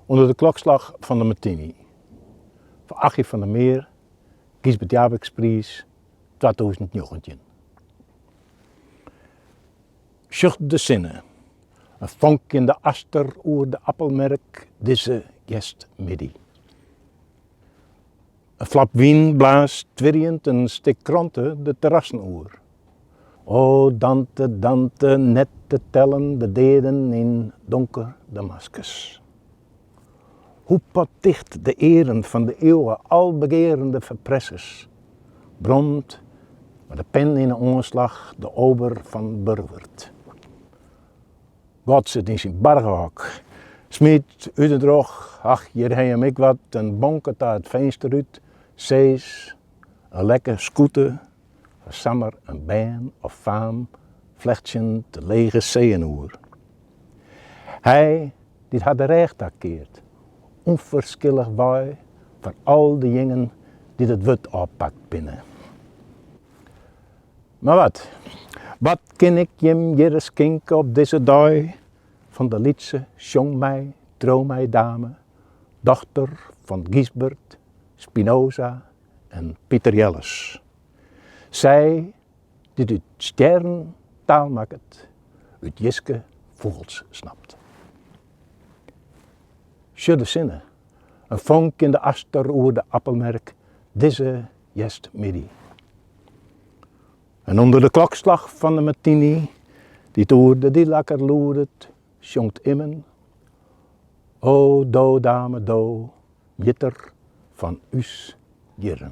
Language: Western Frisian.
Under de klokslach fan de Martini. Fan Aggie van der Meer, Gysbert Japicxpriis 2019. Sjoch de sinne, in fonk yn de aster oer de appelmerk dizze hjerstmiddei. In flap wyn blaast twirjend in stik krante de terrassen oer. O Dante, Dante, net te tellen de deaden yn donker Damaskus. Hoe potticht de earen fan de eeuwe albegearende ferpressers, bromt mei de pen yn 'e oanslach de ober fan Burchwert. God sit yn syn bargehok, smyt út en troch, ach hjir ha jim ek wat, in bonke ta it finster út, sees, in lekke skûte, foar samar in bern of faam flechtsjend de lege seeën oer. Hy dy't har de rêch takeart, ûnferskillich wei foar al dejingen dy't it wurd ôfpakt binne. Mar wat, wat kin ik jim hjirre skinke op dizze dei fan de lytse sjong my, trou my dame, dochter fan Gysbert, Spinoza en Piter Jelles. Sy dy't út stjerren taal makket, út jiske fûgels snapt. Sjoch de sinne, in fonk yn de aster oer de appelmerk dizze hjerstmiddei. En ûnder de klokslach fan de Martini, dy't oer de Dielakker lûdet, sjongt immen, O do dame do, mjitter fan ús jierren.